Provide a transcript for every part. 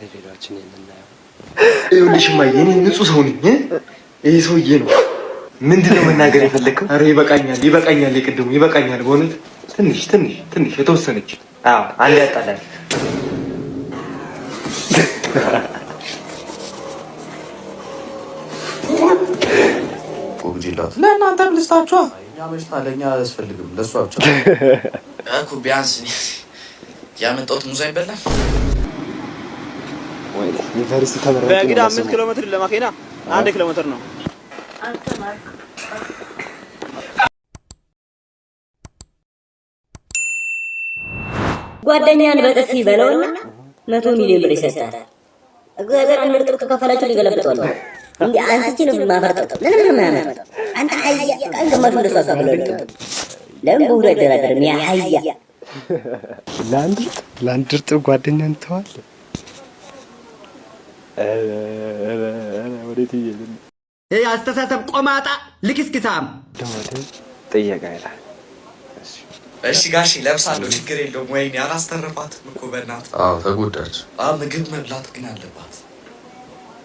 ቪዲዮችን የምናየው ይኸውልሽ እማዬ፣ እኔ ንጹህ ሰው ነኝ። ይሄ ሰውዬ ነው። ምንድን ነው መናገር የፈለግከው? ኧረ ይበቃኛል፣ ይበቃኛል፣ የቅድሙ ይበቃኛል። በእውነት ትንሽ ትንሽ ትንሽ የተወሰነች። አዎ አንድ ያጣላል። ለእናንተም ልስታችኋ። እኛ በሽታ ለእኛ አያስፈልግም፣ ለእሷ ብቻ እኮ። ቢያንስ ያመጣሁት ሙዝ አይበላም። ዩኒቨርሲቲ ተመራቂ በእግር 5 ኪሎ ሜትር ለማኪና 1 ኪሎ ሜትር ነው። ጓደኛን በጥፊ በለውና 100 ሚሊዮን ብር ይሰጣል። እግዚአብሔር አንድ እርጥብ ከከፈላችሁ ሊገለብጠው ነው። እንዲህ አንስቼ ነው የማፈርጠው። ምንም ነው የማያመጣው። አንተ አህያ ቀን ግማሹ እንደሱ አሳብለው። ለምን በሁሉ አይደራደርም? ያ አህያ። ለአንድ እርጥብ ጓደኛ እንተዋለን። ወዴት እየሄድን ነው? ይህ አስተሳሰብ ቆማጣ ልክስክሳም። ደሞቴ ጥየቃ ይላል። እሺ ጋሺ ለብሳለሁ፣ ችግር የለውም። ወይኔ አላስተረፋትም እኮ በእናትህ። አዎ ተጎዳች። አዎ ምግብ መብላት ግን አለባት።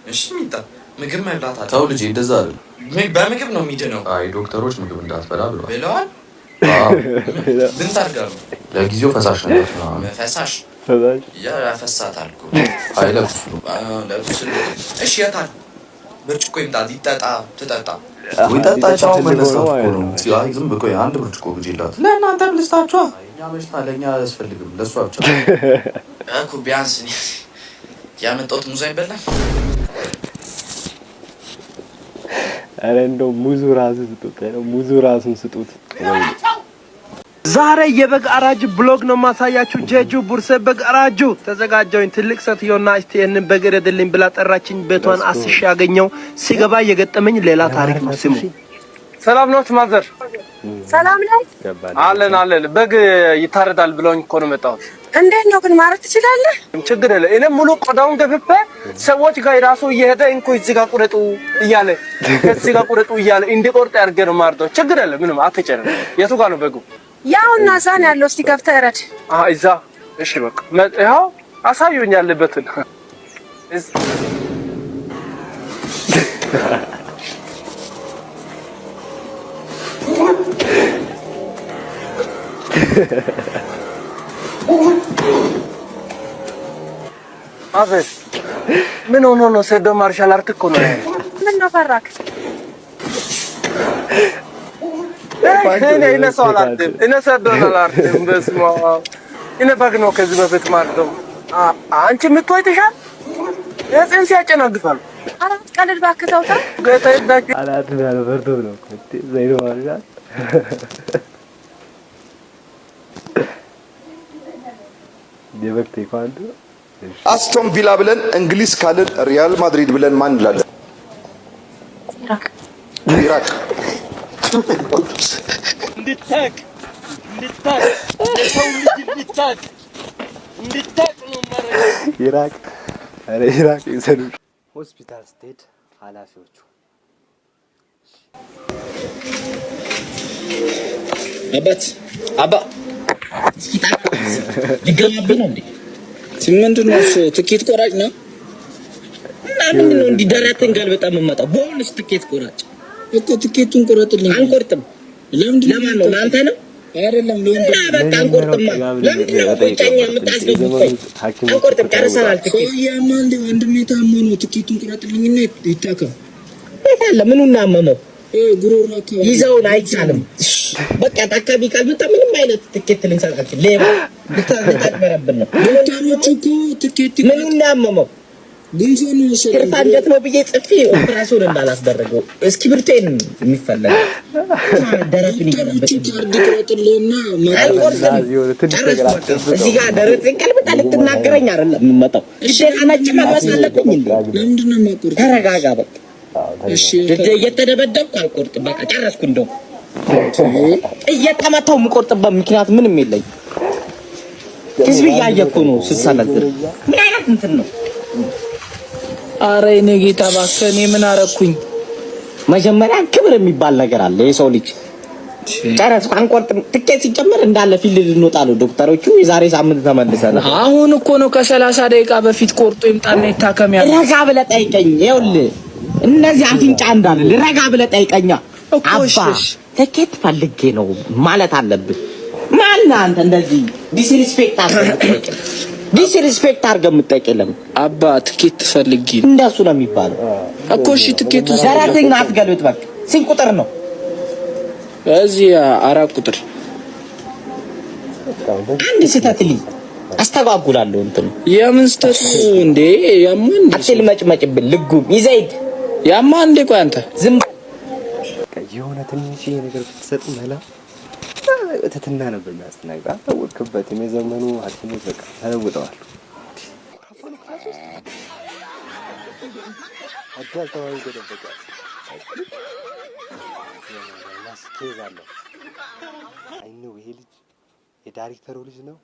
እሺ ሚጣ ምግብ መብላት አለ። ተው ልጄ፣ እንደዛ አይደለም። በምግብ ነው የሚድነው። አይ ዶክተሮች ምግብ እንዳትበላ ብለዋል። ብለዋል። አዎ። ምን ታድርጋ ነው? ለጊዜው ፈሳሽ ነገር ምናምን። ፈሳሽ ያፈሳታል እኮ። አይ ለብሱ። ለብሱ። እሺ የታል ብርጭቆ ይምጣ፣ ይጠጣ፣ ትጠጣ። ወይ ጠጣች። አሁን መነሳት እኮ ነው። አይ ዝም ብሎ አንድ ብርጭቆ ግዢላት። ለእናንተም ልስታችኋ። እኛ በሽታ ለእኛ አያስፈልግም፣ ለእሷ ብቻ እኮ። ቢያንስ ያመጣሁት ሙዝ አይበላም። ኧረ እንደው ሙዙ ራሱ ስጡት፣ ሙዙ ራሱን ስጡት። ዛሬ የበግ አራጅ vlog ነው ማሳያችሁ። ጀጁ ቡርሴ በግ አራጁ ተዘጋጀውኝ። ትልቅ ሴትዮና እስቲ ይህንን በግ እረድልኝ ብላ ጠራችኝ። ቤቷን አስሼ ያገኘው ሲገባ የገጠመኝ ሌላ ታሪክ ነው። ስሙ። ሰላም ነው mother? ሰላም ነው። አለን አለን። በግ ይታረዳል ብለውኝ እኮ ነው የመጣሁት። እንዴት ነው ግን ማረድ ትችላለህ? ችግር የለ። እኔ ሙሉ ቆዳውን ገፍፌ ሰዎች ጋር ራሱ እየሄደ እንኮ እዚህ ጋር ቁረጡ እያለ፣ ከዚህ ጋር ቁረጡ እያለ እንዲቆርጥ አድርጌ ነው የማርደው። ችግር የለ፣ ምንም አትጨነቅ። የቱ ጋር ነው በጉ? ያው እና እዛ ነው ያለው። እስቲ ገብተህ እረድ። አሃ እዛ። እሺ በቃ ይኸው አሳዩኝ ያለበትን። Mother ምን ሆኖ ነው? ሴዶ martial art እኮ ነው። ምን ነው ፈራክ? እኔ እኔ ሰው አላርድም። እኔ ሰዶን አላርድም። በስመ አብ፣ እኔ በግ ነው ከዚህ በፊት ማርደው። አንቺ የምትወይትሻል የጽንስ ያጨናግፋል። ኧረ አትቀልድ እባክህ ተው ተው። ጌታ ይርዳችሁ። አላት ያለ ፈርቶ ነው እኮ ዘይዶ ማርሻል የበግ ቴኳንዶ። አስቶን ቪላ ብለን፣ እንግሊዝ ካልን ሪያል ማድሪድ ብለን ማን እንላለን? ኢራቅ። ኢራቅ። እንድታቅ እንድታቅ የሰው ልጅ እንድታቅ እንድታቅ ነው ማረግ። ኢራቅ፣ ኧረ ኢራቅ ይዘኑ። ሆስፒታል ስትሄድ ኃላፊዎቹ አባት አባ ሊገባብህ ነው እንዴ? ምንድን ነው እሱ? ትኬት ቆራጭ ነው። እና ምንድን ነው እንዲህ ደረትህን ገልብጠህ የምመጣው? በሆንስ ትኬት ቆራጭ እኮ ትኬቱን ቆረጥልኝ። አንቆርጥም። ለምንድን ነው? ለማን ነው? ለአንተ ነው? አይደለም፣ ለወንድም። እና በቃ አንቆርጥማ። ለምንድን ነው ቁጫኛ የምታስገቡት? አንቆርጥም፣ ጨርሰናል። ትኬት ሰውዬማ እንደ ወንድሜ ታሞ ነው። ትኬቱን ቁረጥልኝና ይታከም። የት አለ? ምኑን ነው ያመመው? ጉሮሮ አካባቢ። ይዘውን አይቻልም። በቃ ታካሚ ካልመጣ ምንም አይነት ትኬት ልንሰጣችን ሌባ ልታጭበረብን ነው። ዶክተሮቹ እኮ ትኬት ምኑን ነው ያመመው? ጉንፋን ነው መሰለኝ። ትርፍ አንጀት ነው ብዬ ጽፌ ኦፕራሲዮን እንዳላስደረገው እስክሪብቶዬን የሚፈለገው ደረቱን ዶክተሮቹ ካርድ ቁረጥልህና አልቆርጥም። እዚህ ጋር ደረቴን ቀልብጣ ልትናገረኝ አይደለም የምመጣው። ግዴታ ነጭ መልበስ አለብኝ እንዴ? ለምንድን ነው የማቆርጠው? ተረጋጋ በቃ። እሺ። እየተደበደብኩ አልቆርጥም። በቃ ጨረስኩ። እንደውም እየተመታሁ የምቆርጥበት ምክንያት ምንም የለኝም። ህዝብ እያየ እኮ ነው ስትሰነዝር። ምን አይነት እንትን ነው? አረ የኔ ጌታ እባክህ፣ እኔ ምን አረኩኝ? መጀመሪያ ክብር የሚባል ነገር አለ። የሰው ልጅ ጨረስኩ። አንቆርጥም። ትኬት ሲጨመር እንዳለ field ልንወጣ ነው ዶክተሮቹ። የዛሬ ሳምንት ተመልሰናል። አሁን እኮ ነው ከ30 ደቂቃ በፊት ቆርጦ ይምጣና ይታከም ያለው። ረጋ ብለህ ጠይቀኝ። ይኸውልህ እነዚህ አፍንጫ እንዳለ ረጋ ብለህ ጠይቀኛ። እኮ እሺ፣ አባ እሺ። ትኬት ፈልጌ ነው ማለት አለብህ። ማነህ አንተ እንደዚህ disrespect አድርገህ የምትጠይቀኝ? Disrespect አድርገህ የምትጠይቀኝ ለምን? አባ ትኬት ፈልጌ ነው። እንደሱ ነው የሚባለው እኮ። እሺ ትኬቱ ደረትህን አትገልብጥ። በቃ ስንት ቁጥር ነው? እዚህ 4 ቁጥር። አንድ ስህተት ልይ አስተጓጉላለሁ። እንትኑ የምን ስህተት ነው እንዴ? ያማ እንዴ? አትልመጭመጭብን። ልጉም ይዘይድ ያማ እንዴ? ቆይ አንተ ዝም የሆነ ትንሽ ነገር ብትሰጥ መላ ትትና ነበር የሚያስተናግድ። አልታወቅበትም። የዘመኑ ሐኪሞች በቃ ተለውጠዋል። አዳል ተማሪ ተደበቀ። Case አለው። I know ይሄ ልጅ የዳይሬክተሩ ልጅ ነው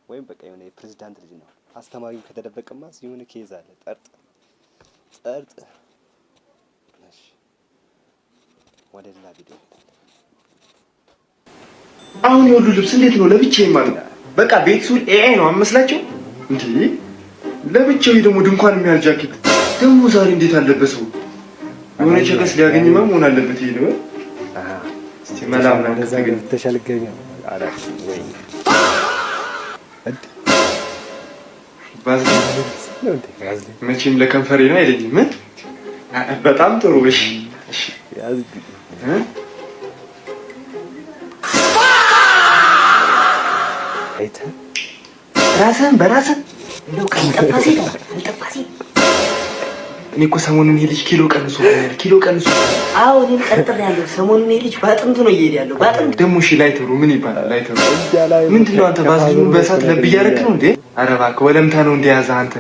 ወይም በቃ የሆነ የፕሬዝዳንት ልጅ ነው። አስተማሪው ከተደበቀማ የሆነ case አለ። ጠርጥ ጠርጥ። እሺ ወደ ሌላ ቪዲዮ እንሄዳለን። አሁን የሁሉ ልብስ እንዴት ነው ለብቻ የማለው? በቃ ቤት ሱል AI ነው አመስላቸው እንዴ? ለብቻው ደግሞ ድንኳን የሚያህል ጃኬት ደግሞ ዛሬ እንዴት አለበሰው? የሆነ chicks ሊያገኝማ መሆን አለበት። ይሄ ነው እስቲ መላ ምናምን ወደዛ ከተገኘ ገብተሻል ገኛ አላ ወይ ቫዝሊን ነው እንዴ? ቫዝሊን መቼም ለከንፈሬ ነው አይለኝም። እ? በጣም ጥሩ። እሺ እሺ ያዝ እ? አይተህ ራስህን በራስህ እንደው ካልጠፋ ሴት ካልጠፋ ሴት እኔ እኮ ሰሞኑን ይሄ ልጅ ኪሎ ቀንሶ ኪሎ ቀንሶ አዎ እኔም ጠርጥሬያለሁ። ሰሞኑን ይሄ ልጅ በአጥንቱ ነው እየሄደ ያለው በአጥንቱ። ደግሞ እሺ ላይተሩ ምን ይባላል? ላይተሩ ምንድን ነው? አንተ ቫዝሊኑን በእሳት ለብ እያደረክ ነው እንዴ? ኧረ እባክህ ወለምታ ነው እንደያዘ አንተ።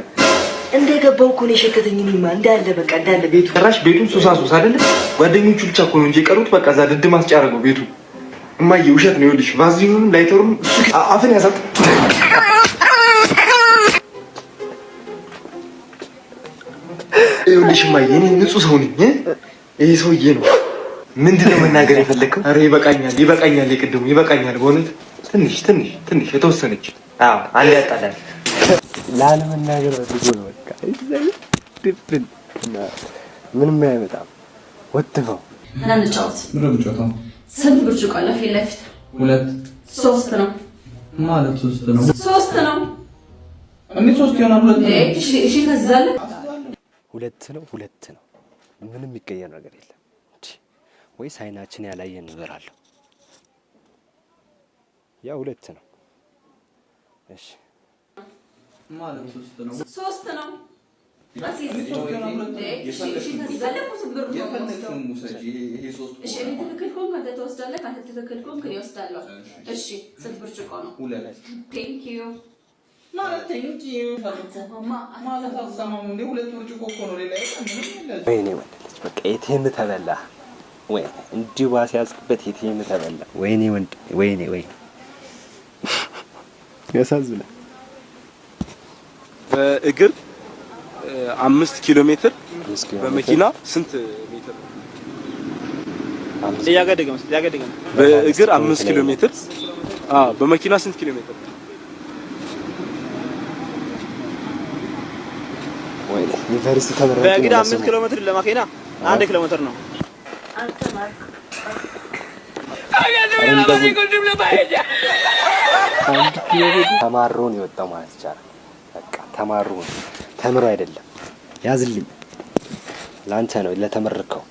እንደገባው እኮ ነው የሸተተኝ። እኔማ እንዳለ በቃ እንዳለ ቤቱ ጭራሽ ቤቱን ሱሳ ሱስ አይደለ? ጓደኞቹ ብቻ እኮ ነው እንጂ የቀሩት። በቃ እዛ ድድ ማስጫ አደረገው ቤቱ። እማዬ ውሸት ነው። ይኸውልሽ ቫዝሊኑንም ላይተሩንም እሱ አፍን ያሳጥ። ይኸውልሽ እማዬ እኔ ንጹህ ሰው ነኝ። ይሄ ሰውዬ ነው። ምንድን ነው መናገር የፈለግከው? ኧረ ይበቃኛል፣ ይበቃኛል፣ የቅድሙ ይበቃኛል። በእውነት ትንሽ ትንሽ ትንሽ የተወሰነች። አዎ አንድ ያጣላል። ላለመናገር ፈልጎ ነው። በቃ ድብን ምንም አይመጣም። ወጥፈው እና እንጫወት። ምንድን ነው የምንጫወተው? ስንት ብርጭቆ አለ ፊት ለፊት? ሁለት። ሶስት ነው። ማለት ሶስት ነው። ሶስት ነው። እንዴት ሶስት ይሆናል? ሁለት ነው። እሺ እሺ፣ ታዛለህ። ሁለት ነው፣ ሁለት ነው። ምንም የሚቀየር ነገር የለም። ወይስ አይናችን ያላየን ነገር አለው? ያ ሁለት ነው። እሺ ማለት ሶስት ነው። ሶስት ነው። እንዴት ሶስት ይሆናል? ሁለት ነው። እሺ እሺ፣ ታዛለህ። ብር ነው የፈለግሽውን ውሰጂ። ይሄ ሶስት እሺ፣ እኔ ትክክል ከሆንኩ አንተ ትወስዳለህ፣ አንተ ትክክል ከሆንክ እኔ እወስዳለሁ። እሺ፣ ስንት ብርጭቆ ነው? ሁለት። Thank you. ማለት thank you አትሰማማ። ማለት አትሰማም እንዴ? ሁለት ብርጭቆ እኮ ነው። ሌላ የለም፣ ምንም የለም። ወይኔ ወንድ ልጅ በቃ ATM ተበላ። ወይኔ እንዲሁ ባስያዝክበት ATM ተበላ። ወይኔ ወንድ ወይኔ ወይኔ ያሳዝናል። በእግር 5 ኪሎ ሜትር በመኪና ስንት ሜትር? ጥያቄ ድገም፣ ጥያቄ ድገም። በእግር 5 ኪሎ ሜትር፣ አዎ፣ በመኪና ስንት ኪሎ ሜትር? ወይኔ ዩኒቨርሲቲ ተመራቂ በእግር ነው 5 ኪሎ ሜትር ለመኪና 1 ኪሎ ሜትር ነው። 1 ኪሎ ሜትር ተማሮ ነው የወጣው ማለት ይቻላል። በቃ ተማሮ ነው ተምሮ አይደለም። ያዝልኝ ለአንተ ነው ለተመረከው።